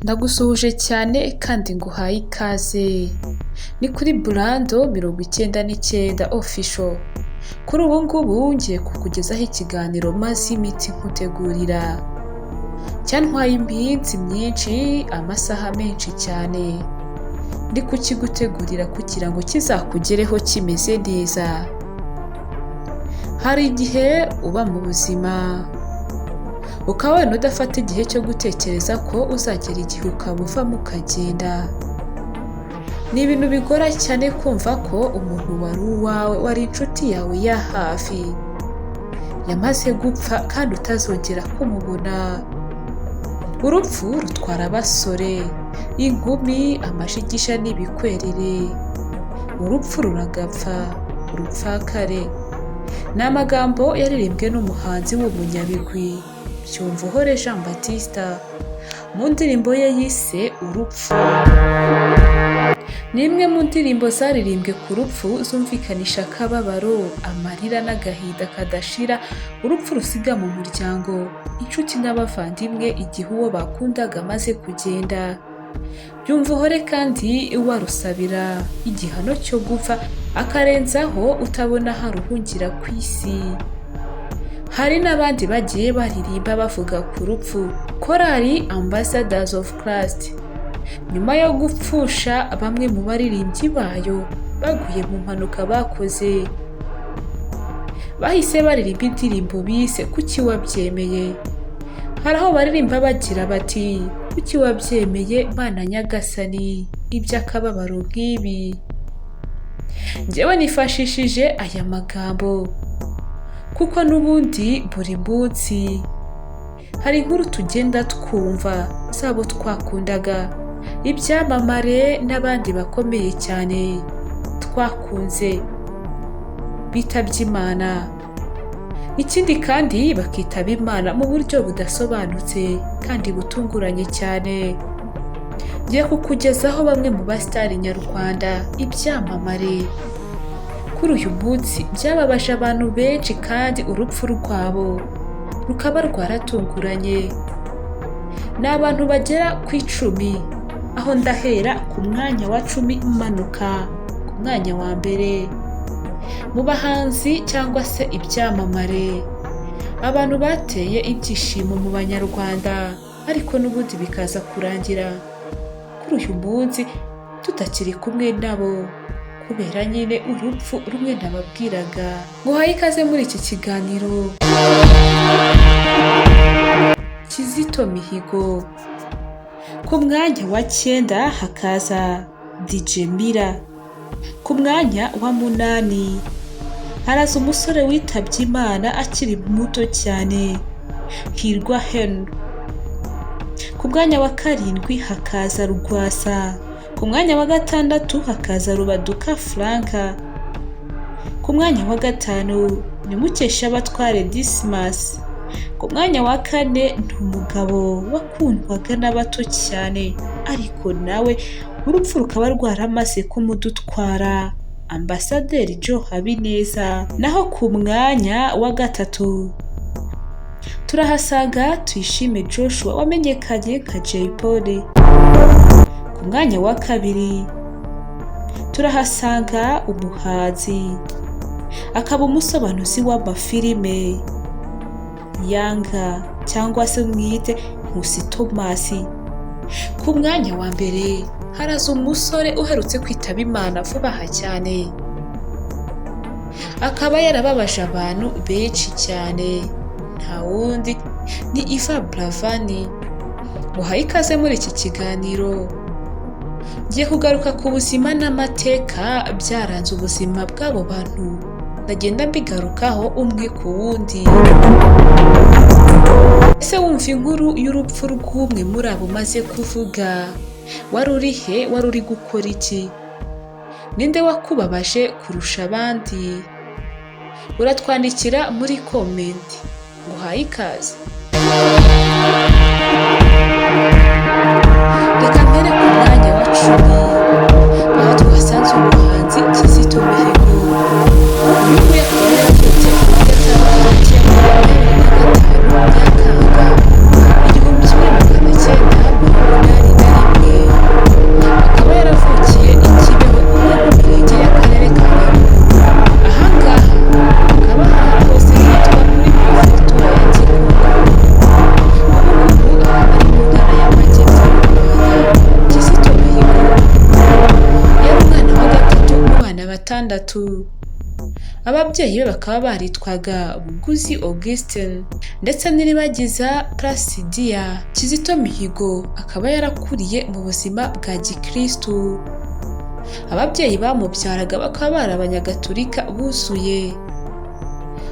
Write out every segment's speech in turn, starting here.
Ndagusuhuje cyane kandi nguhaye ikaze. Ni kuri Burando 99 Official. Kuri ubu ngubu ngiye kukugezaho ikiganiro maze iminsi nkutegurira. Cyantwaye iminsi myinshi, amasaha menshi cyane. Ndi kukigutegurira kugira ngo kizakugereho kimeze neza. Hari igihe uba mu buzima ukaba wenda udafata igihe cyo gutekereza ko uzagera igihe ukaba uvamo ukagenda. Ni ibintu bigora cyane kumva ko umuntu wari uwawe, wari inshuti yawe ya hafi, yamaze gupfa kandi utazongera kumubona. Urupfu rutwara abasore, inkumi, amashigisha n'ibikwerere. Urupfu ruragapfa, urupfakare. Ni amagambo yaririmbwe n'umuhanzi w'umunyabigwi Byumvuhore Jean Baptiste mu ndirimbo ye yise Urupfu. Ni imwe mu ndirimbo zaririmbwe ku rupfu zumvikanisha akababaro, amarira n'agahinda kadashira urupfu rusiga mu muryango, inshuti n'abavandimwe igihe uwo bakundaga amaze kugenda. Byumvuhore kandi warusabira igihano cyo gupfa, akarenzaho utabona aho aruhungira ku isi. Hari n'abandi bagiye baririmba bavuga ku rupfu. Korali Ambassadors of Christ, nyuma yo gupfusha bamwe mu baririmbyi bayo baguye mu mpanuka bakoze, bahise baririmba indirimbo bise Kuki Wabyemeye. Hari aho baririmba bagira bati: "Kuki wabyemeye, Mana Nyagasani, iby'akababaro nk'ibi?" Njyewe nifashishije aya magambo kuko n'ubundi buri munsi hari inkuru tugenda twumva z'abo twakundaga, ibyamamare n'abandi bakomeye cyane twakunze bitabye Imana. Ikindi kandi bakitaba Imana mu buryo budasobanutse kandi butunguranye cyane. Ngiye kukugezaho bamwe mu basitari nyarwanda, ibyamamare kuri uyu munsi byababaje abantu benshi kandi urupfu rwabo rukaba rwaratunguranye. Ni abantu bagera ku 10, aho ndahera ku mwanya wa 10 manuka ku mwanya wa mbere mu bahanzi cyangwa se ibyamamare, abantu bateye ibyishimo mu Banyarwanda, ariko n'ubundi bikaza kurangira kuri uyu munsi tutakiri kumwe nabo kubera nyine urupfu rumwe nababwiraga. Nguhaye ikaze muri iki kiganiro. Kizito Mihigo. Ku mwanya wa 9 hakaza DJ Miller. Ku mwanya wa 8 haraza umusore witabye Imana akiri muto cyane, Hirwa Henry. Ku mwanya wa 7 hakaza Rwasa. Ku mwanya wa 6 hakaza Rubaduka Frank. Ku mwanya wa 5 ni Mukeshabatware Dismas. Ku mwanya wa 4 ni umugabo wakundwaga n'abato cyane, ariko nawe urupfu rukaba rwaramaze kumudutwara, Ambasaderi Joe Habineza. Naho ku mwanya wa 3 turahasanga Tuyishime Joshua wamenyekanye nka Jay Polly. Ku mwanya wa 2 turahasanga umuhanzi akaba umusobanuzi w'amafilime Yanga, cyangwa se mwite Nkusi Thomas. Ku mwanya wa 1 haraza umusore uherutse kwitaba Imana vuba aha cyane, akaba yarababaje abantu benshi cyane. Nta wundi, ni Yvan Buravan. Muhaye ikaze muri iki kiganiro. Ngiye kugaruka ku buzima n'amateka byaranze ubuzima bw'abo bantu, ndagenda mbigarukaho umwe ku wundi. Ese wumva inkuru y'urupfu rw'umwe muri abo umaze kuvuga, wari uri he? Wari uri gukora iki? Ninde wakubabaje kurusha abandi? Uratwandikira muri comment. Nguhaye ikaze. Reka mpere ku mwanya wa 10, aho twasanze umuhanzi Kizito Mihigo. Uyu nguyu akaba yaravutse ku wa 6 tariki ya 25 Nyakanga 1985. gatandatu. Ababyeyi be bakaba baritwaga Buguzi Augustin ndetse n'Iribagiza Placidia. Kizito Mihigo akaba yarakuriye mu buzima bwa gikristu. Ababyeyi bamubyaraga bakaba bari Abanyagatolika buzuye.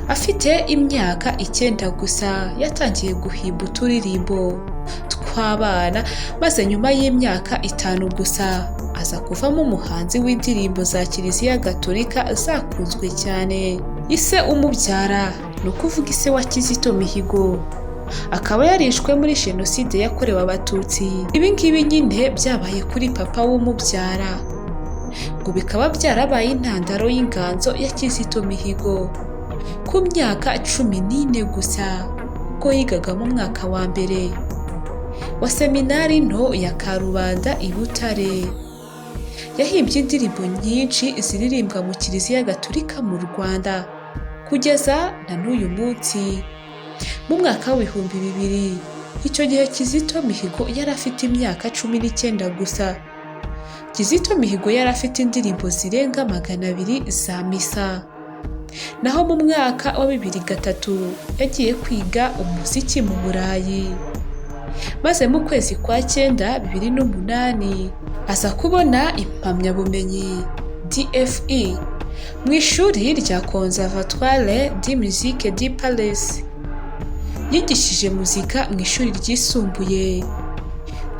Afite imyaka 9 gusa yatangiye guhimba uturirimbo tw'abana, maze nyuma y'imyaka 5 gusa aza kuvamo umuhanzi w'indirimbo za Kiliziya Gatolika zakunzwe cyane. Ise umubyara, ni ukuvuga ise wa Kizito Mihigo, akaba yarishwe muri Jenoside yakorewe Abatutsi. Ibi ngibi nyine byabaye kuri papa w'umubyara, ngo bikaba byarabaye intandaro y'inganzo ya Kizito Mihigo. Ku myaka 14 gusa, ubwo yigaga mu mwaka wa mbere wa seminari nto ya Karubanda i Butare, yahimbye indirimbo nyinshi ziririmbwa mu Kiliziya Gatolika mu Rwanda kugeza na n'uyu munsi. Mu mwaka w'2000, icyo gihe Kizito Mihigo yari afite imyaka 19 gusa. Kizito Mihigo yari afite indirimbo zirenga 200 za misa. Naho mu mwaka wa 2003 yagiye kwiga umuziki mu Burayi, maze mu kwezi kwa cyenda 2008 aza kubona impamyabumenyi DFE mu ishuri rya Conservatoire de Musique de Paris. Yigishije muzika mu ishuri ryisumbuye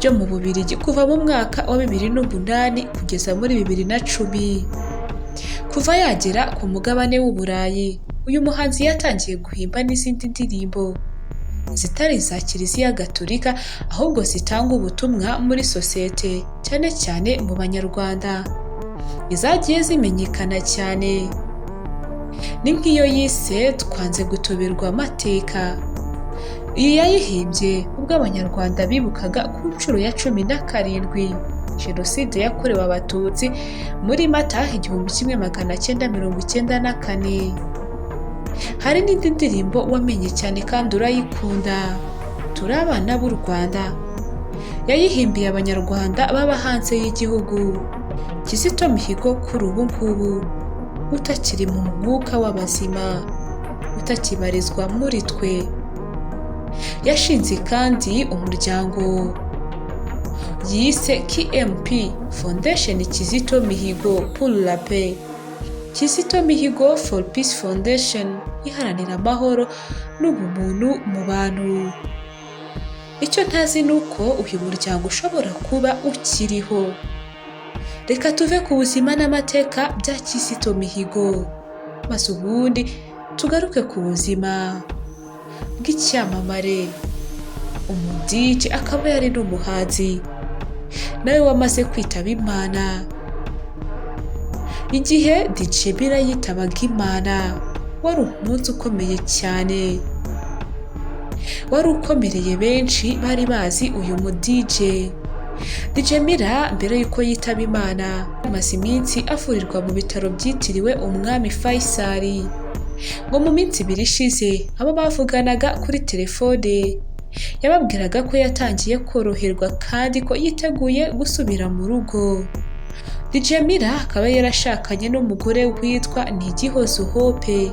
ryo mu Bubiligi kuva mu mwaka wa 2008 kugeza muri 2010. Kuva yagera ku mugabane w'Uburayi, uyu muhanzi yatangiye guhimba n'izindi ndirimbo zitari iza Kiliziya Gatolika, ahubwo zitanga ubutumwa muri sosiyete, cyane cyane mu Banyarwanda. Izagiye zimenyekana cyane ni nk'iyo yise "Twanze gutoberwa amateka". Iyi yayihimbye ubwo Abanyarwanda bibukaga ku nshuro ya 17 Jenoside yakorewe Abatutsi muri Mata 1994. Hari n'indi ndirimbo wamenye cyane kandi urayikunda, "Turi abana b'u Rwanda", yayihimbiye Abanyarwanda baba hanze y'igihugu. Kizito Mihigo kuri ubu ngubu utakiri mu mwuka w'abazima, utakibarizwa muri twe, yashinze kandi umuryango yise KMP Foundation, Kizito Mihigo pour la Paix, Kizito Mihigo for Peace Foundation, iharanira amahoro n'ubumuntu mu bantu. Icyo ntazi ni uko uyu muryango ushobora kuba ukiriho. Reka tuve ku buzima n'amateka bya Kizito Mihigo, maze ubundi tugaruke ku buzima bw'icyamamare, umu DJ akaba yari n'umuhanzi, nawe wamaze kwitaba Imana. Igihe DJ Miller yitabaga Imana wari umunsi ukomeye cyane, wari ukomereye benshi bari bazi uyu mu DJ. DJ Miller mbere y'uko yitaba Imana amaze iminsi avurirwa mu bitaro byitiriwe Umwami Faisal. Ngo mu minsi 2 ishize, abo bavuganaga kuri telefone yababwiraga ko yatangiye koroherwa kandi ko yiteguye gusubira mu rugo. DJ Miller akaba yarashakanye n'umugore witwa Ntigihozo Hope,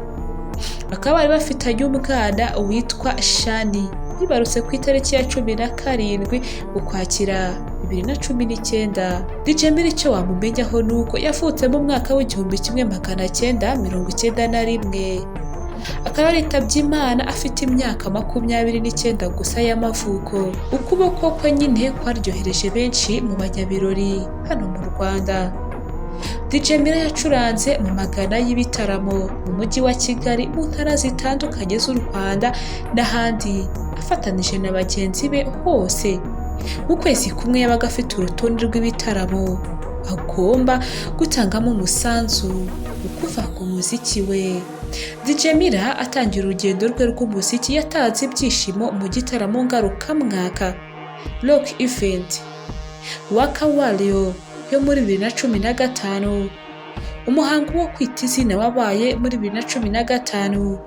bakaba bari bafitanye umwana witwa Shani, yibarutse ku itariki ya 17 Ukwakira 2019. DJ Miller icyo wamumenyaho ni uko yavutse mu mwaka w'1991, akaba yaritabye Imana afite imyaka 29 gusa y'amavuko. Ukuboko kwe nyine kwaryohereje benshi mu banyabirori hano mu Rwanda. DJ Miller yacuranze mu magana y'ibitaramo mu mujyi wa Kigali, mu ntara zitandukanye z'u Rwanda n'ahandi, afatanije na bagenzi be hose. Mu kwezi kumwe yabaga afite urutonde rw'ibitaramo agomba gutangamo umusanzu ukuva ku muziki we. DJ Miller atangira urugendo rwe rw'umuziki yatanze ibyishimo mu gitaramo ngarukamwaka Rock Event Waka Warrior yo muri 2015, umuhango wo kwita izina wabaye muri 2015,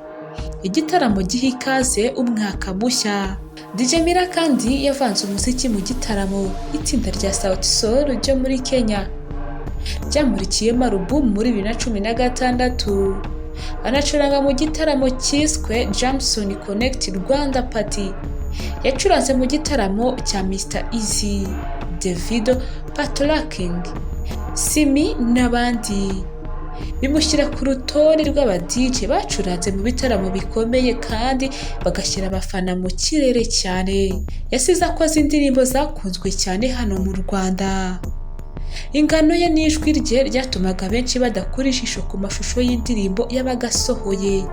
igitaramo giha ikaze umwaka mushya. DJ Miller kandi yavanze umuziki mu gitaramo itsinda rya Sauti Sol ryo muri Kenya. Ryamurikiyemo alubumu muri 2016, anacuranga mu gitaramo cyiswe Jameson Connect Rwanda Party. Yacuranze mu gitaramo cya Mr Eazi, Davido, Patoranking, Simi n'abandi, bimushyira ku rutonde rw'aba DJ bacuranze mu bitaramo bikomeye kandi bagashyira abafana mu kirere cyane. Yasize akoze indirimbo zakunzwe cyane hano mu Rwanda. Ingano ye n'ijwi rye ryatumaga benshi badakura ijisho ku mashusho y'indirimbo yabaga asohoye.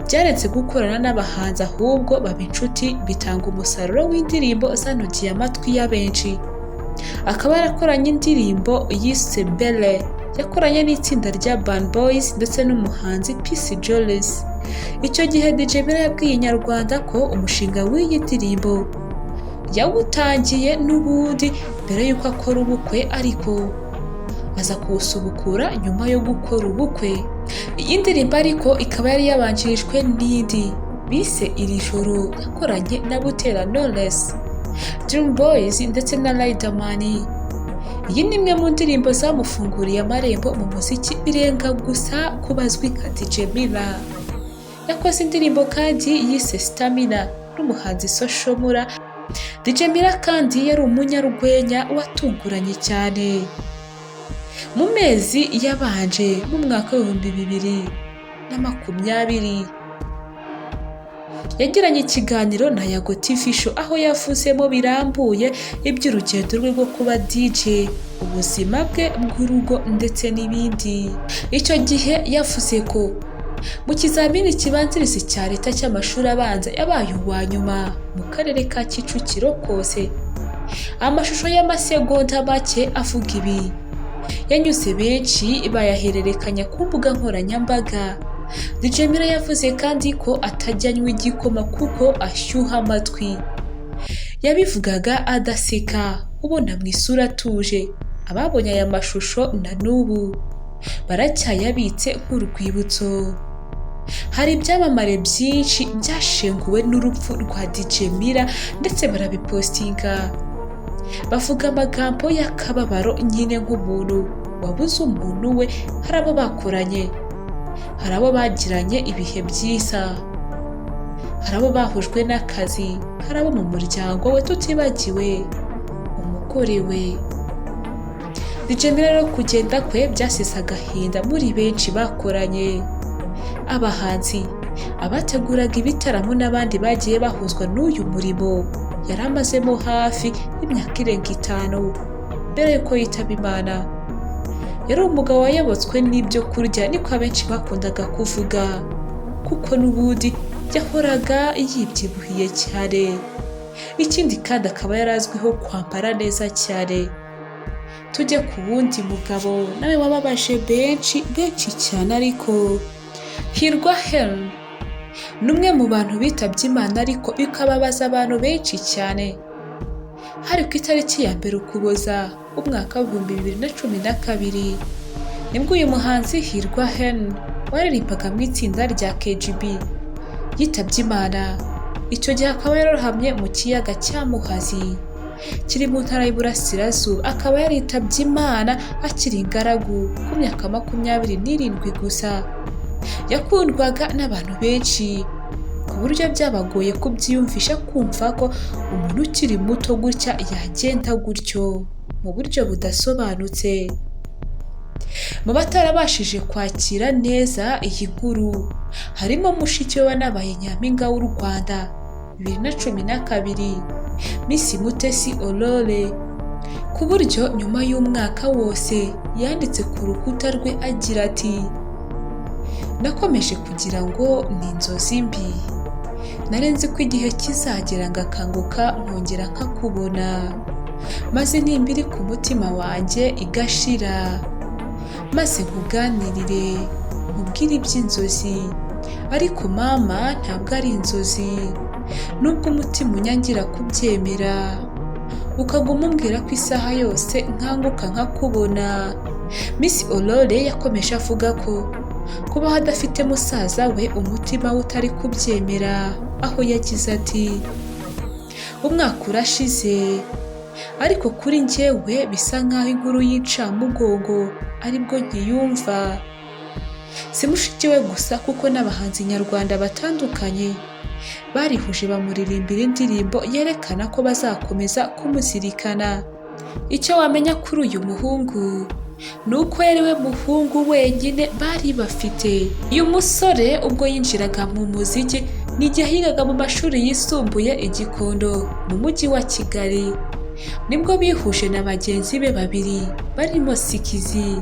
Byarenze gukorana n'abahanzi, ahubwo baba inshuti, bitanga umusaruro w'indirimbo zanogeye amatwi ya benshi. Akaba yarakoranye indirimbo yise Bele, yakoranye n'itsinda rya Urban Boys ndetse n'umuhanzi Peace Jolis. Icyo gihe DJ Miller yabwiye Inyarwanda ko umushinga w'iyi ndirimbo yawutangiye n'ubundi mbere y'uko akora ubukwe, ariko aza kuwusubukura nyuma yo gukora ubukwe. Iyi ndirimbo ariko ikaba yari yabanjirijwe n'indi bise Iri Joro, yakoranye na Butera Knowless, Dream Boys ndetse na Riderman. Iyi ni imwe mu ndirimbo zamufunguriye amarembo mu muziki, birenga gusa kuba azwi nka DJ Miller. Yakoze indirimbo kandi yise Stamina n'umuhanzi Social Mula. DJ Miller kandi yari umunyarwenya watunguranye cyane. Mu mezi yabanje mu mwaka w'2020, yagiranye ikiganiro na Yago TV Show, aho yavuzemo birambuye iby'urugendo rwe rwo kuba DJ, ubuzima bwe bw'urugo ndetse n'ibindi. Icyo gihe yavuze ko mu kizamini kibanziriza icya leta cy'amashuri abanza yabaye uwa nyuma mu karere ka Kicukiro kose. Amashusho y'amasegonda make avuga ibi yanyuze benshi, bayahererekanya ku mbuga nkoranyambaga. DJ Miller yavuze kandi ko atajya anywa igikoma kuko ashyuha amatwi. Yabivugaga adaseka, ubona mu isura atuje. Ababonye aya mashusho na n'ubu baracyayabitse nk'urwibutso. Hari ibyamamare byinshi byashenguwe n'urupfu rwa DJ Miller ndetse barabipostinga, bavuga amagambo y'akababaro nyine nk'umuntu wabuze umuntu we. Hari abo bakoranye, hari abo bagiranye ibihe byiza, hari abo bahujwe n'akazi, hari abo mu muryango we, tutibagiwe umugore we. DJ Miller rero kugenda kwe byasize agahinda muri benshi bakoranye, abahanzi, abateguraga ibitaramo n'abandi bagiye bahuzwa n'uyu murimo yari amazemo hafi imyaka irenga 5 mbere y'uko yitaba Imana. Yari umugabo wayobotswe n'ibyo kurya, niko abenshi bakundaga kuvuga, kuko n'ubundi yahoraga yibyibuhiye cyane. Ikindi kandi akaba yari azwiho kwambara neza cyane. Tujye ku wundi mugabo nawe wababaje benshi, benshi cyane ariko. Hirwa Henry ni umwe mu bantu bitabye Imana ariko bikababaza abantu benshi cyane. Hari ku itariki ya 1 Ukuboza, umwaka w'2012, nibwo uyu muhanzi Hirwa Henry waririmbaga mu itsinda rya KGB yitabye Imana. Icyo gihe akaba yararohamye mu kiyaga cya Muhazi kiri mu ntara y'Iburasirazuba, akaba yaritabye Imana akiri ingaragu ku myaka 27 gusa. Yakundwaga n'abantu benshi ku buryo byabagoye kubyiyumvisha, kumva ko umuntu ukiri muto gutya yagenda gutyo mu buryo budasobanutse. Mu batarabashije kwakira neza iyi nkuru harimo mushiki we wanabaye Nyampinga w'u Rwanda 2012, Miss Mutesi Aurore, ku buryo nyuma y'umwaka wose yanditse ku rukuta rwe agira ati: "Nakomeje kugira ngo ni inzozi mbi. Nari nzi ko igihe kizagera ngakanguka nkongera nkakubona, maze nimba iri ku mutima wanjye igashira, maze nkuganirire, nkubwire iby'inzozi. Ariko mama, ntabwo ari inzozi, nubwo umutima unyangira kubyemera, ukaguma umbwira ko isaha yose nkanguka nkakubona." Miss Aurore yakomeje avuga ko kubaho adafite musaza we umutima we utari kubyemera, aho yagize ati: "Umwaka urashize." Ariko kuri njyewe bisa nk'aho inkuru y'incamugongo aribwo nkiyumva. Si mushiki we gusa, kuko n'abahanzi nyarwanda batandukanye barihuje bamuririmbira indirimbo yerekana ko bazakomeza kumuzirikana. Icyo wamenya kuri uyu muhungu ni uko yari we muhungu wenyine bari bafite. Uyu musore ubwo yinjiraga mu muziki ni igihe yigaga mu mashuri yisumbuye i Gikondo mu mujyi wa Kigali. Nibwo bihuje na bagenzi be babiri barimo Sikizi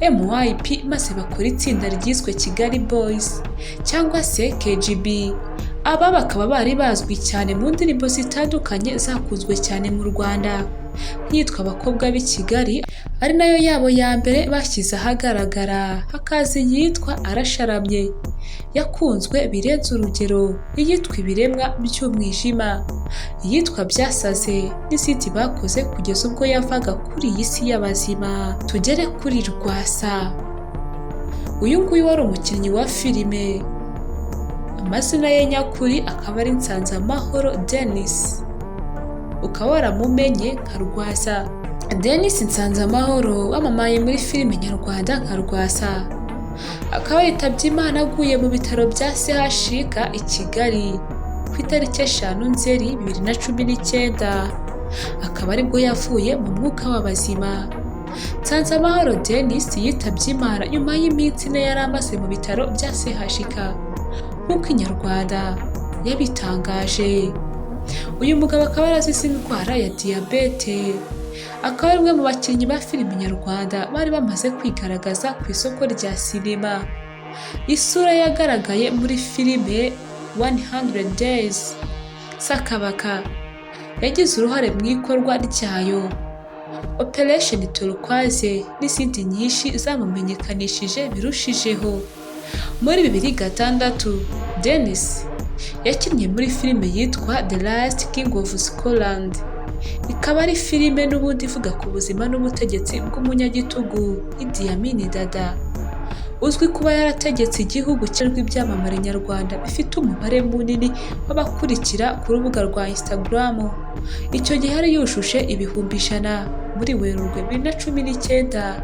MYP, maze bakora itsinda ryiswe Kigali Boys cyangwa se KGB. Aba bakaba bari bazwi cyane mu ndirimbo zitandukanye zakunzwe cyane mu Rwanda, nk'iyitwa Abakobwa b'i Kigali, ari nayo yabo ya mbere bashyize ahagaragara, hakaza iyitwa Arasharamye yakunzwe birenze urugero, iyitwa Ibiremwa by'umwijima, iyitwa Byasaze n'izindi bakoze kugeza ubwo yavaga kuri iyi si y'abazima. Tugere kuri Rwasa. Uyu nguyu wari umukinnyi wa filime, amazina ye nyakuri akaba ari Nsanzamahoro Denis, ukaba waramumenye nka Rwasa. Denis Nsanzamahoro wamamaye muri filime nyarwanda nka Rwasa, akaba yitabye Imana aguye mu bitaro bya CHUK i Kigali ku itariki 5 Nzeri 2019, akaba aribwo yavuye mu mwuka w'abazima. Nsanzamahoro Denis yitabye Imana nyuma y'iminsi 4 yari amaze mu bitaro bya CHUK, nk'uko Inyarwanda yabitangaje. Uyu mugabo akaba yarazize indwara ya diyabete, akaba ari umwe mu bakinnyi ba filime nyarwanda bari bamaze kwigaragaza ku isoko rya sinema. Isura yagaragaye muri filime 100 Days Sakabaka, yagize uruhare mu ikorwa ryayo, Operation Turquoise n'izindi nyinshi zamumenyekanishije birushijeho. Muri 2006, Denis yakinnye muri filime yitwa The Last King of Scotland, ikaba ari filime n'ubundi ivuga ku buzima n'ubutegetsi bw'umunyagitugu Idi Amin Dada, uzwi kuba yarategetse igihugu cy'ibyamamare nyarwanda bifite umubare munini w'abakurikira ku rubuga rwa Instagram. Icyo gihe yari yujuje 100,000. Muri Werurwe 2019,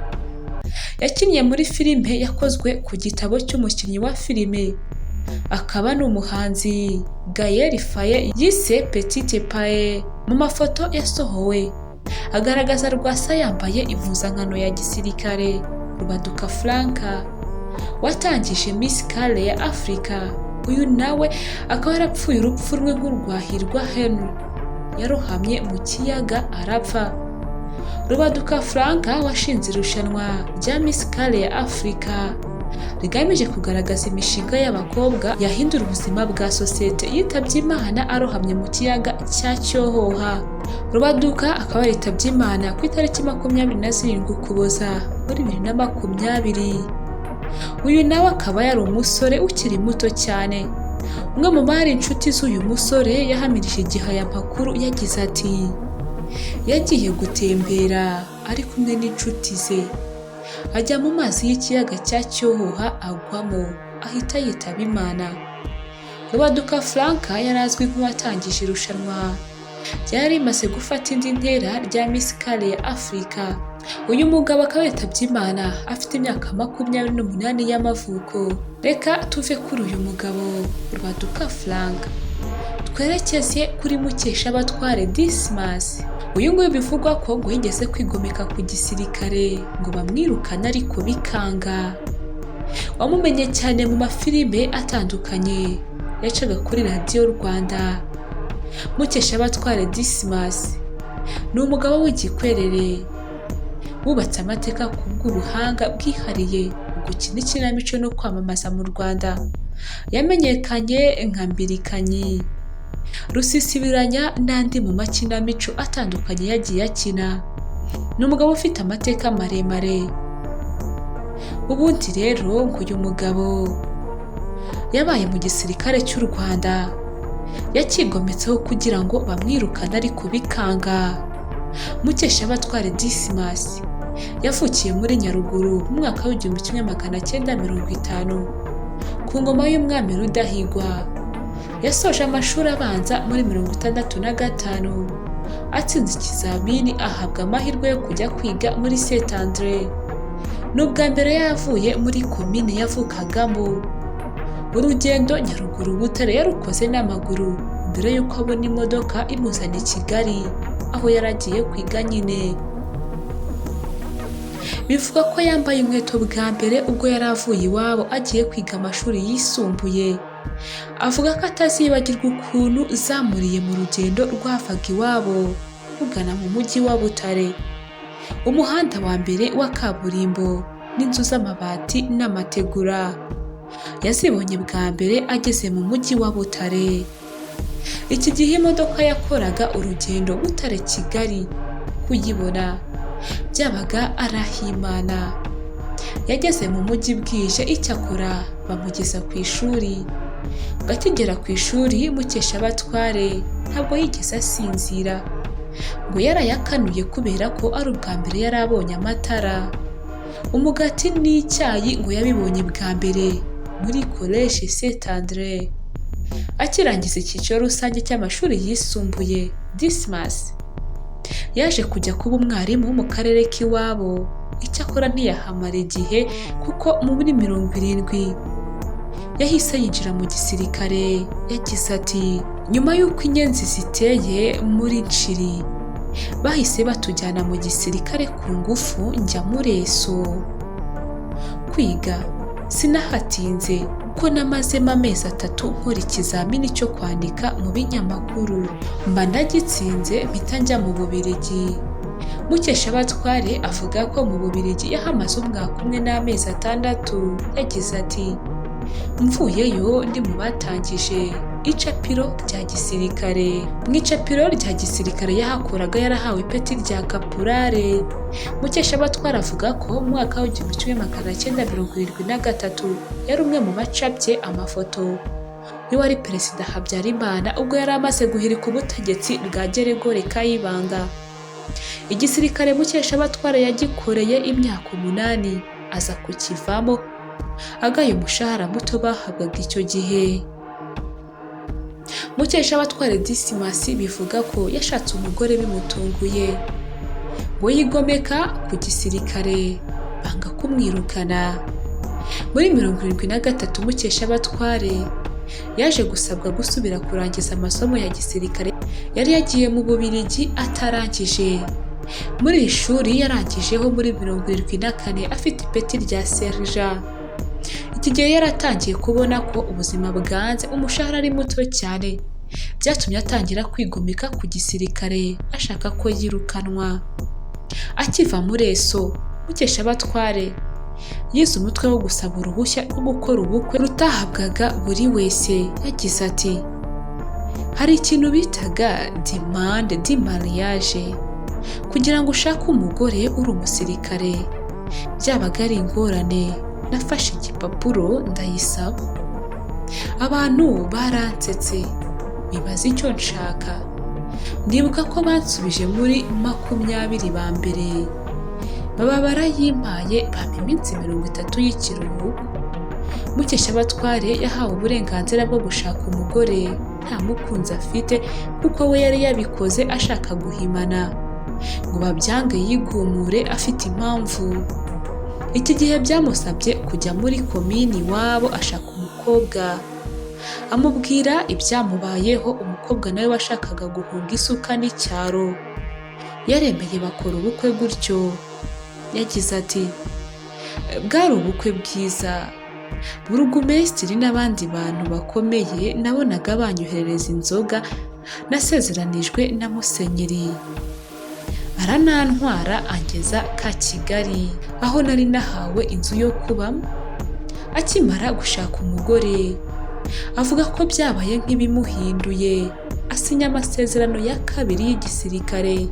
yakinnye muri filime yakozwe ku gitabo cy'umukinnyi wa filime akaba n'umuhanzi Gaël Faye yise Petite Paix. Mu mafoto yasohowe agaragaza Rwasa yambaye impuzankano ya gisirikare. Rubaduka Frank watangije Miss Kale ya Africa, uyu nawe akaba yarapfuye urupfu rumwe nk'urwa Hirwa Henry, yarohamye mu kiyaga arapfa. Rubaduka Frank washinze irushanwa rya Miss Kale ya Africa rigamije kugaragaza imishinga y'abakobwa yahindura ubuzima bwa sosiyete, yitabye Imana arohamye mu kiyaga cya Cyohoha. Rubaduka akaba yitabye Imana ku itariki 27 Ukuboza muri 2020. Uyu nawe akaba yari umusore ukiri muto cyane. Umwe mu bari inshuti z'uyu musore yahamirije igihe aya makuru, yagize ati: "Yagiye gutembera ari kumwe n'inshuti ze, ajya mu mazi y'ikiyaga cya Cyohoha agwamo, ahita yitaba Imana." Rubaduka Frank yari azwi nk'uwatangije irushanwa ryari rimaze gufata indi ntera rya Miss Kale ya Africa. Uyu mugabo akaba yitabye Imana afite imyaka 28 y'amavuko. Reka tuve kuri uyu mugabo Rubaduka Frank, twerekeze kuri Mukeshabatware Dismas. Uyu nguyu bivugwa ko ngo yigeze kwigomeka ku gisirikare ngo bamwirukane ariko bikanga. Wamumenye cyane mu mafilime atandukanye yacaga kuri Radiyo Rwanda. Mukeshabatware Dismas ni umugabo w'igikwerere wubatse amateka ku bw'ubuhanga bwihariye mu gukina ikinamico no kwamamaza mu Rwanda. Yamenyekanye nka Mbirikanyi, Rusisibiranya n'andi mu makinamico atandukanye yagiye akina. Ni umugabo ufite amateka maremare. Ubundi rero ngo uyu mugabo yabaye mu gisirikare cy'u Rwanda, yakigometseho kugira ngo bamwirukane ariko bikanga. Mukeshabatware Dismas yavukiye muri Nyaruguru mu mwaka w'1950 ku ngoma y'umwami Rudahigwa. Yasoje amashuri abanza muri 65. Atsinze ikizamini, ahabwa amahirwe yo kujya kwiga muri Saint Andre. Ni ubwa mbere yavuye muri komine yavukagamo. Urugendo Nyaruguru Butare yarukoze n'amaguru mbere y'uko abona imodoka imuzana i Kigali, aho yari agiye kwiga nyine. Bivuga ko yambaye inkweto bwa mbere ubwo yari avuye iwabo agiye kwiga amashuri yisumbuye. Avuga ko atazibagirwa ukuntu zamuriye mu rugendo rwavaga iwabo rugana mu mujyi wa Butare. Umuhanda wa mbere wa kaburimbo n'inzu z'amabati n'amategura yazibonye bwa mbere ageze mu mujyi wa Butare. Iki gihe imodoka yakoraga urugendo Butare Kigali, kuyibona byabaga ari ah'Imana. Yageze mu mujyi bwije, icyakora bamugeza ku ishuri. Ngo akigera ku ishuri, Mukeshabatware ntabwo yigeze asinzira. Ngo yarayakanuye kubera ko ari ubwa mbere yari abonye amatara. Umugati n'icyayi ngo yabibonye bwa mbere muri Collège Saint Andre. Akirangiza icyiciro rusange cy'amashuri yisumbuye, Dismas yaje kujya kuba umwarimu mu karere k'iwabo. Icyakora ntiyahamara igihe, kuko muri 70 yahise yinjira mu gisirikare. Yagize ati: "Nyuma y'uko inyenzi ziteye muri Nshiri, bahise batujyana mu gisirikare ku ngufu, njya muri ESO kwiga. Sinahatinze ko namazemo amezi 3 nkora ikizamini cyo kwandika mu binyamakuru, mba ndagitsinze, mpita njya mu Bubiligi." Mukeshabatware avuga ko mu Bubiligi yahamaze umwaka umwe n'amezi 6. Yagize ati: "Mvuyeyo ndi mu batangije icapiro rya gisirikare." Mu icapiro rya gisirikare yahakoraga yarahawe ipeti rya kapurare. Mukeshabatware avuga ko mu mwaka w'1973 yari umwe mu bacapye amafoto y'uwari Perezida Habyarimana ubwo yari amaze guhirika ubutegetsi bwa Geregori Kayibanda. Igisirikare Mukeshabatware yagikoreye imyaka 8, aza kukivamo agaye umushahara muto bahabwaga icyo gihe. Mukeshabatware Dismas bivuga ko yashatse umugore bimutunguye, ngo yigomeka ku gisirikare banga kumwirukana. Muri 73 Mukeshabatware yaje gusabwa gusubira kurangiza amasomo ya gisirikare yari yagiye mu Bubiligi atarangije. Muri iri shuri yarangijeho muri 74 afite ipeti rya serija. Iki gihe yaratangiye kubona ko ubuzima bwanze, umushahara ari muto cyane. Byatumye atangira kwigomeka ku gisirikare ashaka ko yirukanwa. Akiva muri ESO, Mukeshabatware yize umutwe wo gusaba uruhushya rwo gukora ubukwe rutahabwaga buri wese. Yagize ati: "Hari ikintu bitaga demande de mariage. Kugira ngo ushake umugore uri umusirikare byabaga ari ingorane. Nafashe igipapuro ndayisaba. Abantu baransetse bibaza icyo nshaka. Ndibuka ko bansubije muri 20 ba mbere, baba barayimpaye, bampa iminsi 30 y'ikiruhuko." Mukeshabatware yahawe uburenganzira bwo gushaka umugore nta mukunzi afite, kuko we yari yabikoze ashaka guhimana ngo babyange yigumure afite impamvu. Iki gihe byamusabye kujya muri komini iwabo ashaka umukobwa, amubwira ibyamubayeho. Umukobwa nawe washakaga guhunga isuka n'icyaro yaremeye, bakora ubukwe gutyo. Yagize ati: "Bwari ubukwe bwiza. Burugumesitiri n'abandi bantu bakomeye nabonaga banyoherereza inzoga. Nasezeranijwe na musenyeri, aranantwara angeza ka Kigali aho nari nahawe inzu yo kubamo." Akimara gushaka umugore, avuga ko byabaye nk'ibimuhinduye, asinya amasezerano ya kabiri y'igisirikare.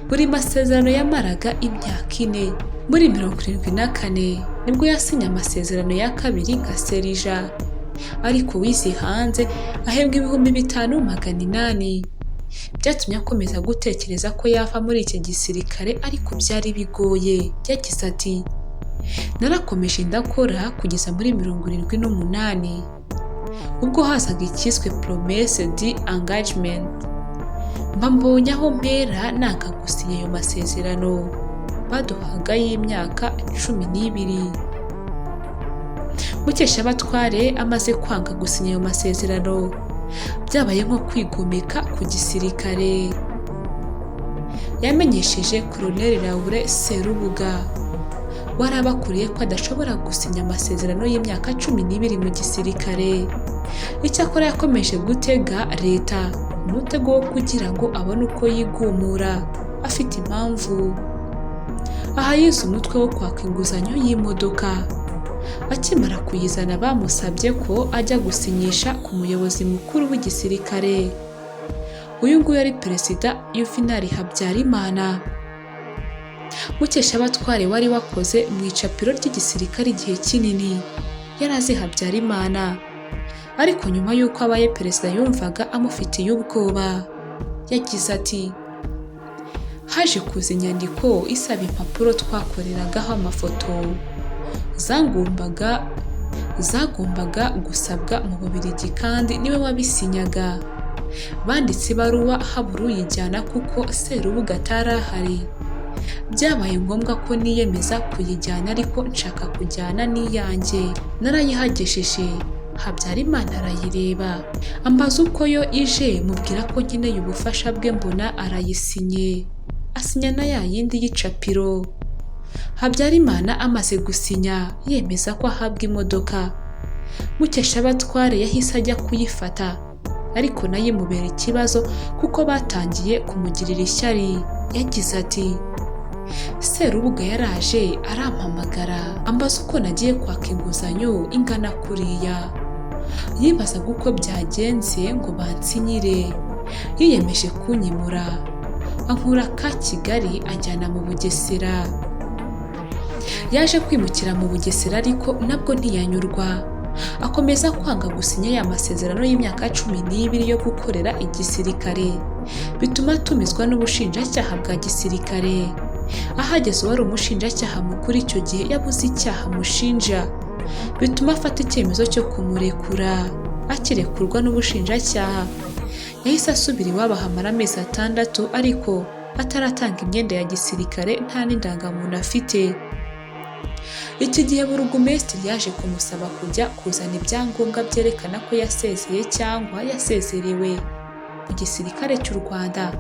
Buri masezerano yamaraga imyaka 4. Muri 74 nibwo yasinye amasezerano ya kabiri nka serija, ariko wize hanze, ahembwa 5800. Byatumye akomeza gutekereza ko yava muri iki gisirikare, ariko byari bigoye. Yagize ati: "Narakomeje ndakora kugeza muri 78, ubwo hazaga icyiswe promesse d'engagement. Mba mbonye aho mpera nanga gusinya ayo masezerano baduhaga y'imyaka 12. Mukeshabatware amaze kwanga gusinya ayo masezerano, byabaye nko kwigomeka ku gisirikare. Yamenyesheje Colonel Laure Serubuga wari abakuriye ko adashobora gusinya amasezerano y'imyaka 12 mu gisirikare. Icyakora yakomeje gutega leta umutego wo kugira ngo abone uko yigumura afite impamvu. Aha yize umutwe wo kwaka inguzanyo y'imodoka. Akimara kuyizana bamusabye ko ajya gusinyisha ku muyobozi mukuru w'igisirikare. Uyu nguyu yari Perezida Yuvenali Habyarimana. Mukeshabatware wari wakoze mu icapiro ry'igisirikare igihe kinini, yari azi Habyarimana, ariko nyuma y'uko abaye perezida yumvaga amufitiye ubwoba. Yagize ati: "Haje kuza inyandiko isaba impapuro twakoreragaho amafoto zagombaga gusabwa mu Bubiligi kandi niwe wabisinyaga. Banditse ibaruwa habura uyijyana kuko Serubuga atari ahari. Byabaye ngombwa ko niyemeza kuyijyana ariko nshaka kujyana n'iyanjye. Narayihagejeje, Habyarimana arayireba, ambaza uko yo ije, mubwira ko nkeneye ubufasha bwe, mbona arayisinye, asinya na ya yindi y'icapiro. Habyarimana amaze gusinya yemeza ko ahabwa imodoka, Mukeshabatware yahise ajya kuyifata, ariko nayo imubera ikibazo kuko batangiye kumugirira ishyari. Yagize ati: Serubuga yaraje arampamagara ambaza uko nagiye kwaka inguzanyo ingana kuriya. Yibazaga uko byagenze ngo bansinyire. Yiyemeje kunyimura, ankura ka Kigali anjyana mu Bugesera. Yaje kwimukira mu Bugesera ariko nabwo ntiyanyurwa, akomeza kwanga gusinya ya masezerano y'imyaka 12 yo gukorera igisirikare, bituma atumizwa n'ubushinjacyaha bwa gisirikare. Ahageze uwari umushinjacyaha mukuru icyo gihe yabuze icyaha amushinja, bituma afata icyemezo cyo kumurekura. Akirekurwa n'ubushinjacyaha yahise asubira iwabo ahamara amezi 6 ariko ataratanga imyenda ya gisirikare, nta n'indangamuntu afite. Iki gihe burugumesitiri yaje kumusaba kujya kuzana ibyangombwa byerekana ko yasezeye cyangwa yasezerewe mu gisirikare cy'u Rwanda,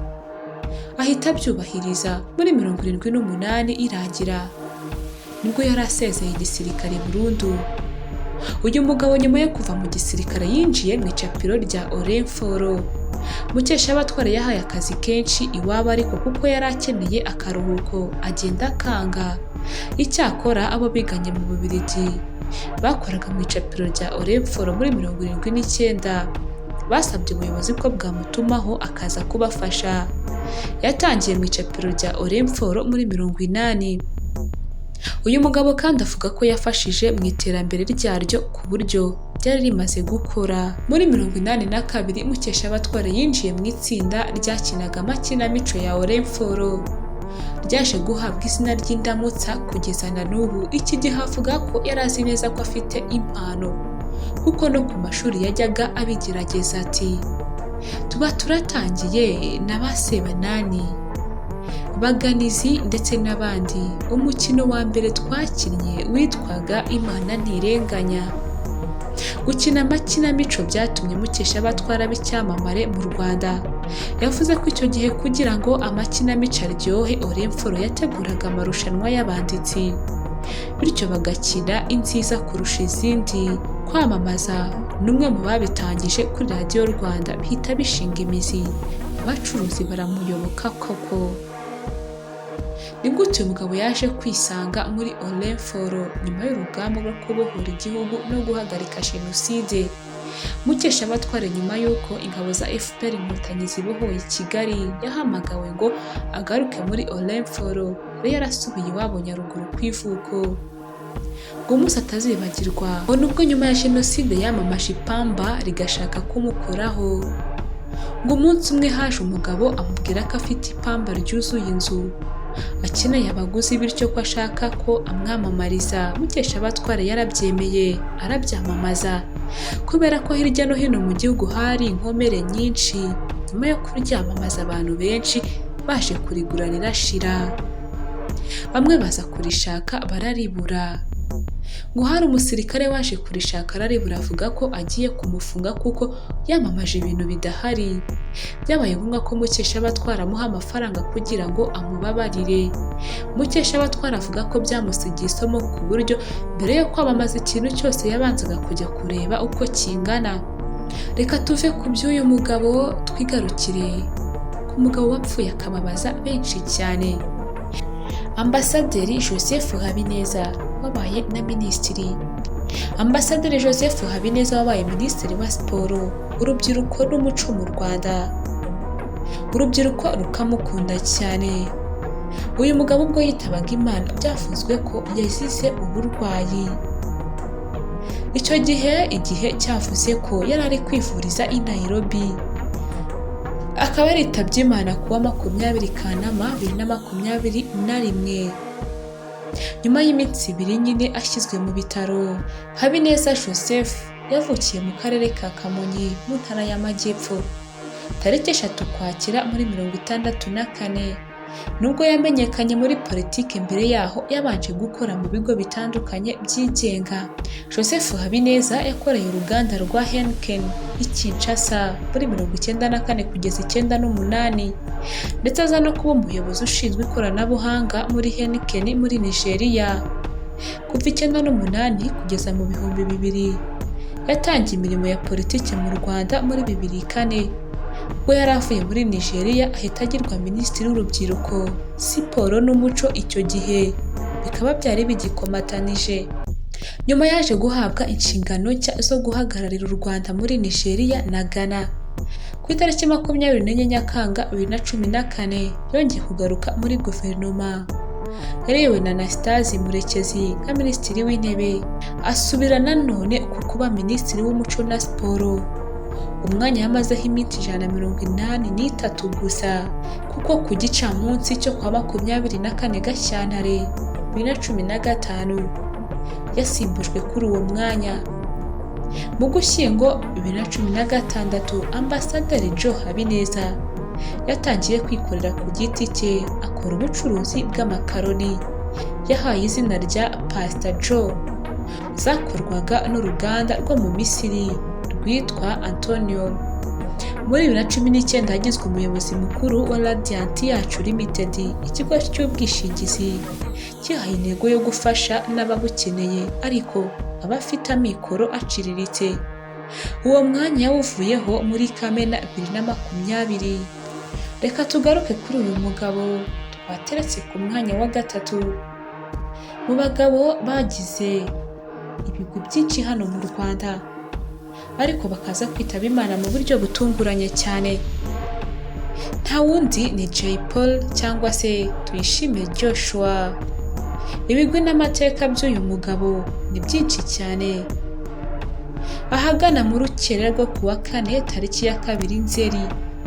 ahita abyubahiriza. Muri 78 irangira nibwo yari asezeye igisirikare burundu. Uyu mugabo nyuma yo kuva mu gisirikare yinjiye mu icapiro rya Orinfor. Mukeshabatware yahaye akazi kenshi iwabo ariko kuko yari akeneye akaruhuko agenda akanga. Icyakora abo biganye mu Bubiligi bakoraga mu icapiro rya Orinfor muri 79 basabye ubuyobozi ko bwamutumaho akaza kubafasha. Yatangiye mu icapiro rya Orinfor muri 80. Uyu mugabo kandi avuga ko yafashije mu iterambere ryaryo ku buryo ryari rimaze gukora. Muri 82 Mukeshabatware yinjiye mu itsinda ryakinaga amakinamico ya Orinfor, ryaje guhabwa izina ry'Indamutsa kugeza na n'ubu. Iki gihe avuga ko yari azi neza ko afite impano kuko no ku mashuri yajyaga abigerageza. Ati: "Tuba turatangiye na ba Sebanani, Baganizi ndetse n'abandi. Umukino wa mbere twakinnye witwaga Imana Ntirenganya." Gukina amakinamico byatumye Mukeshabatware aba icyamamare mu Rwanda. Yavuze ko icyo gihe kugira ngo amakinamico aryohe, Orinfor yateguraga amarushanwa y'abanditsi, bityo bagakina inziza kurusha izindi. Kwamamaza ni umwe mu babitangije kuri Radiyo Rwanda, bihita bishinga imizi, abacuruzi baramuyoboka koko. Ni gute uyu mugabo yaje kwisanga muri Orinfor nyuma y'urugamba rwo kubohora igihugu no guhagarika Jenoside? Mukeshabatware nyuma y'uko ingabo za FPR Inkotanyi zibohoye Kigali yahamagawe ngo agaruke muri Orinfor, yari yarasubiye iwabo Nyaruguru ku ivuko. Ngo umunsi atazibagirwa ngo nubwo nyuma ya Jenoside yamamaje ipamba rigashaka kumukoraho. Ngo umunsi umwe haje umugabo amubwira ko afite ipamba ryuzuye inzu, akeneye abaguzi, bityo ko ashaka ko amwamamariza. Mukeshabatware yarabyemeye arabyamamaza kubera ko hirya no hino mu gihugu hari inkomere nyinshi. Nyuma Nyuma yo kuryamamaza, abantu benshi baje kurigura rirashira, bamwe baza kurishaka bararibura. Ngo hari umusirikare waje kurishaka araribura, avuga ko agiye kumufunga kuko yamamaje ibintu bidahari. Byabaye ngombwa ko Mukeshabatwara amuha amafaranga kugira ngo amubabarire. Mukeshabatwara avuga ko byamusigiye isomo, ku buryo mbere yo kwamamaza ikintu cyose yabanzaga kujya kureba uko kingana. Reka tuve ku by'uyu mugabo twigarukire ku mugabo wapfuye akababaza benshi cyane, Ambasaderi Joseph Habineza wabaye na Minisitiri. Ambasaderi Joseph Habineza wabaye Minisitiri wa Siporo, Urubyiruko n'Umuco mu Rwanda, urubyiruko rukamukunda cyane. Uyu mugabo ubwo yitabaga Imana byavuzwe ko yazize uburwayi. Icyo gihe igihe cyavuze ko yari ari kwivuriza i Nairobi, akaba yaritabye Imana kuwa 20 Kanama 2021, nyuma y'iminsi 2 nyine ashyizwe mu bitaro. Habineza Joseph yavukiye mu karere ka Kamonyi mu ntara y'Amajyepfo tariki 3 Ukwakira muri 64. Nubwo yamenyekanye muri politiki, mbere yaho yabanje gukora mu bigo bitandukanye byigenga. Joseph Habineza yakoreye uruganda rwa Heineken i Kinshasa muri 94 kugeza 98, ndetse aza no kuba umuyobozi ushinzwe ikoranabuhanga muri Heineken muri Nigeria kuva 98 kugeza mu 2000. Yatangiye imirimo ya politiki mu Rwanda muri 2004, ubwo yari avuye muri Nigeria, ahita agirwa Minisitiri w'Urubyiruko, Siporo n'Umuco. Icyo gihe bikaba byari bigikomatanije. Nyuma yaje guhabwa inshingano nshya zo guhagararira u Rwanda muri Nigeria na Ghana. Ku itariki 24 Nyakanga 2014 yongeye kugaruka muri guverinoma yarewe na Anastase Murekezi nka Minisitiri w'Intebe, asubira nanone ku kuba Minisitiri w'Umuco na Siporo, umwanya yamazeho iminsi 183 gusa, kuko ku gicamunsi cyo kwa 24 Gashyantare 2015 yasimbujwe kuri uwo mwanya. Mu Gushyingo 2016, Ambasaderi Joe Habineza yatangiye kwikorera ku giti cye, akora ubucuruzi bw'amakaroni yahaye izina rya Pasita Joe, zakorwaga n'uruganda rwo mu Misiri rwitwa Antonio. Muri 2019 yagizwe umuyobozi mukuru wa Radiant Yacu Limited, ikigo cy'ubwishingizi cyihaye intego yo gufasha n'ababukeneye ariko abafite amikoro aciriritse. Uwo mwanya yawuvuyeho muri Kamena 2020. Reka tugaruke kuri uyu mugabo twateretse ku mwanya wa gatatu mu bagabo bagize ibigwi byinshi hano mu Rwanda, ariko bakaza kwitaba Imana mu buryo butunguranye cyane. Nta wundi ni Jay Polly cyangwa se Tuyishime Joshua. Ibigwi n'amateka by'uyu mugabo ni byinshi cyane. Ahagana mu rukerera rwo ku wa kane tariki ya 2 Nzeri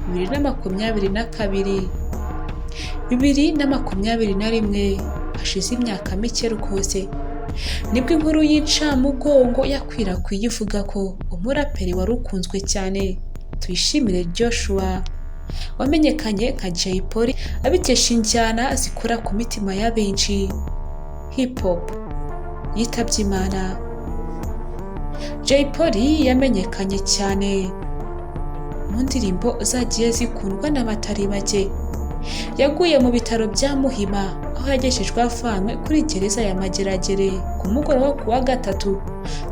2022, 2021, hashize imyaka mike rwose, nibwo inkuru y'incamugongo yakwirakwiye ivuga ko umuraperi wari ukunzwe cyane Tuyishimire Joshua wamenyekanye nka Jay Polly abikesha injyana zikora ku mitima ya benshi, hip hop, yitabye Imana. Jay Polly yamenyekanye cyane mu ndirimbo zagiye zikundwa n'abatari bake. Yaguye mu bitaro bya Muhima aho yagejejwe avanywe kuri gereza ya Mageragere ku mugoroba wo ku wa gatatu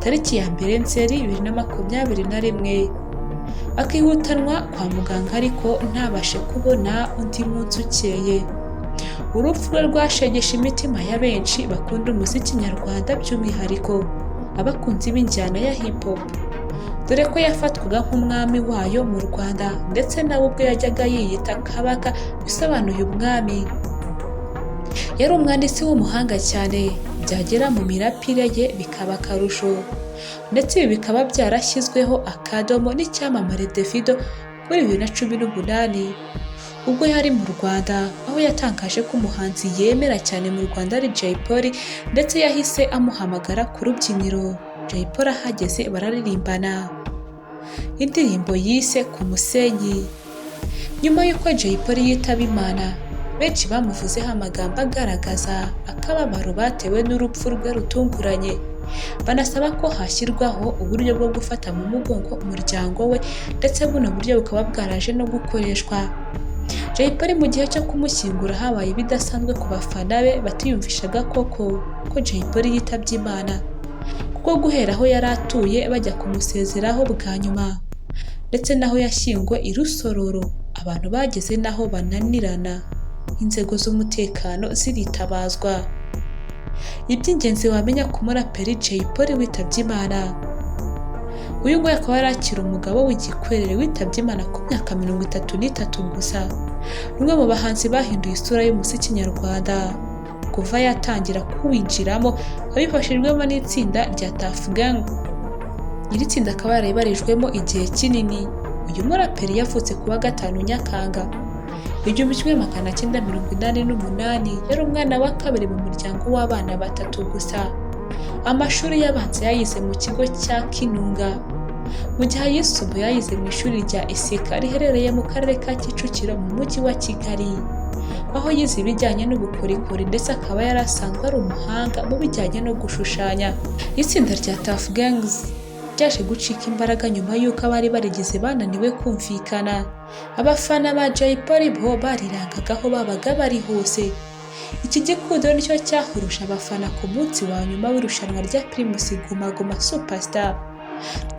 tariki ya 1 Nzeri 2021, akihutanwa kwa muganga ariko ntabashe kubona undi munsi ukeye. Urupfu rwe rwashegeshe imitima ya benshi bakunda umuziki nyarwanda, by'umwihariko abakunzi b'injyana ya hip hop, dore ko yafatwaga nk'umwami wayo mu Rwanda, ndetse nawe ubwe yajyaga yiyita Kabaka, bisobanuye umwami. Yari umwanditsi w'umuhanga cyane, byagera mu mirapire ye bikaba akarusho, ndetse ibi bikaba byarashyizweho akadomo n'icyamamare Davido muri 2018 ubwo yari mu Rwanda, aho yatangaje ko umuhanzi yemera cyane mu Rwanda ari Jay Polly, ndetse yahise amuhamagara ku rubyiniro. Jay Polly ahageze bararirimbana indirimbo yise Ku Musenyi. Nyuma y'uko Jay Polly yitaba Imana, benshi bamuvuzeho amagambo agaragaza akababaro batewe n'urupfu rwe rutunguranye, banasaba ko hashyirwaho uburyo bwo gufata mu mugongo umuryango we, ndetse buno buryo bukaba bwaraje no gukoreshwa. Jay Polly mu gihe cyo kumushyingura habaye ibidasanzwe ku bafana be batiyumvishaga koko ko Jay Polly yitabye Imana, kuko guhera aho yari atuye bajya kumusezeraho bwa nyuma ndetse n'aho yashyinguwe i Rusororo, abantu bageze n'aho bananirana, inzego z'umutekano ziritabazwa. Iby'ingenzi wamenya ku muraperi Jay Polly witabye Imana. Uyu nguyu akaba yari akiri umugabo w'igikwerere witabye Imana ku myaka 33 gusa. Ni umwe mu bahanzi bahinduye isura y'umuziki nyarwanda kuva yatangira kuwinjiramo abifashijwemo n'itsinda rya Tuff Gang. Iri tsinda akaba yarayibarijwemo igihe kinini. Uyu muraperi yavutse ku wa 5 Nyakanga 1988, yari umwana wa kabiri mu muryango w'abana batatu gusa. Amashuri y'abanza yayize mu kigo cya Kinunga, mu gihe ayisumbuye yayize mu ishuri rya Iseka riherereye mu karere ka Kicukiro mu mujyi wa Kigali, aho yize ibijyanye n'ubukorikori ndetse akaba yari asanzwe ari umuhanga mu bijyanye no gushushanya. Itsinda rya Tuff Gangs ryaje gucika imbaraga nyuma y'uko abari barigize bananiwe kumvikana. Abafana ba Jay Polly bo barirangagaho aho babaga bari hose. Iki gikundiro nicyo cyahuruje abafana ku munsi wa nyuma w'irushanwa rya Primus Guma Guma Superstar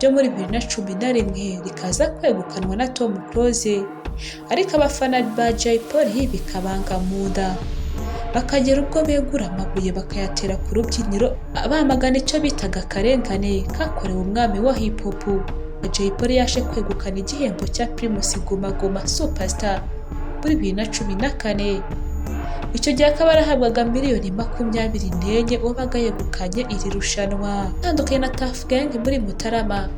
ryo muri 2011, rikaza kwegukanwa na Tom Close, ariko abafana ba Jay Polly bikabanga mu nda, bakagera ubwo begura amabuye bakayatera ku rubyiniro bamagana icyo bitaga akarengane kakorewe umwami wa hip hop. Jay Polly yaje kwegukana igihembo cya Primus Guma Guma Superstar muri 2014. Icyo gihe akaba yarahabwaga miliyoni 24 wabaga yegukanye iri rushanwa. Atandukanye na Tuff Gang muri Mutarama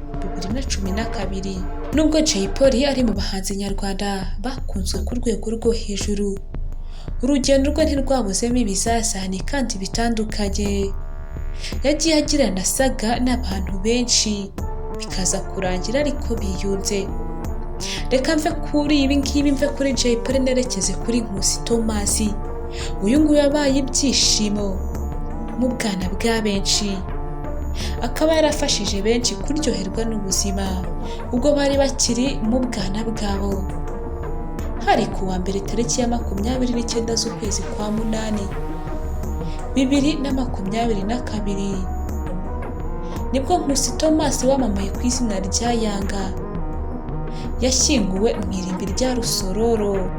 2012. Nubwo Jay Polly ari mu bahanzi nyarwanda bakunzwe ku rwego rwo hejuru, urugendo rwe ntirwabuzemo ibizazane kandi bitandukanye. Yagiye agirana saga n'abantu benshi, bikaza kurangira ariko biyunze. Reka mve kuri ibi ngibi, mve kuri Jay Polly nerekeze kuri Nkusi Thomas. Uyu nguyu yabaye ibyishimo mu bwana bwa benshi, akaba yarafashije benshi kuryoherwa n'ubuzima ubwo bari bakiri mu bwana bwabo. Hari ku wa mbere tariki ya 29 z'ukwezi kwa 8 2022, nibwo Nkusi Thomas wamamaye ku izina rya Yanga yashyinguwe mu irimbi rya Rusororo.